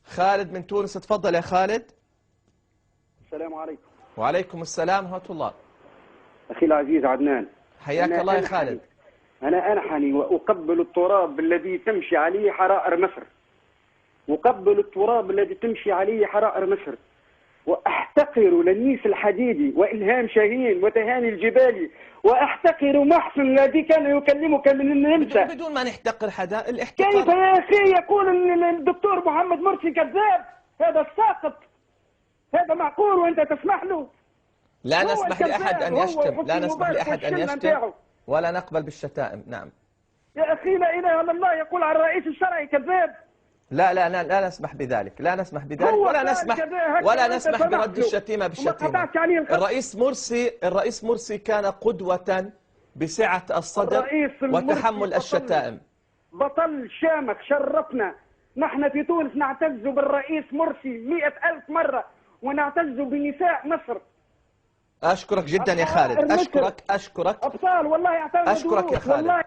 خالد من تونس، تفضل يا خالد. السلام عليكم. وعليكم السلام ورحمة الله. أخي العزيز عدنان، حياك الله يا خالد. أنا أنحني وأقبل التراب الذي تمشي عليه حرائر مصر، أقبل التراب الذي تمشي عليه حرائر مصر، وأحتقر لميس الحديدي وإلهام شاهين وتهاني الجبالي، وأحتقر محسن الذي كان يكلمك من النمسا. بدون ما نحتقر حدا، الاحتقار كيف يا أخي يقول الدكتور محمد مرسي كذاب؟ هذا الساقط، هذا معقول وأنت تسمح له؟ لا نسمح لأحد أن يشتم، لا نسمح لأحد أن يشتم ولا نقبل بالشتائم. نعم يا أخي، لا إله إلا الله، يقول على الرئيس الشرعي كذاب. لا لا لا، لا نسمح بذلك، لا نسمح بذلك، ولا نسمح، ولا نسمح برد الشتيمة بالشتيمة. الرئيس مرسي كان قدوة بسعة الصدر وتحمل الشتائم. بطل شامخ، شرفنا. نحن في تونس نعتز بالرئيس مرسي 100,000 مرة، ونعتز بنساء مصر. أشكرك جدا يا خالد، أشكرك، أشكرك. أبطال والله، أشكرك يا خالد.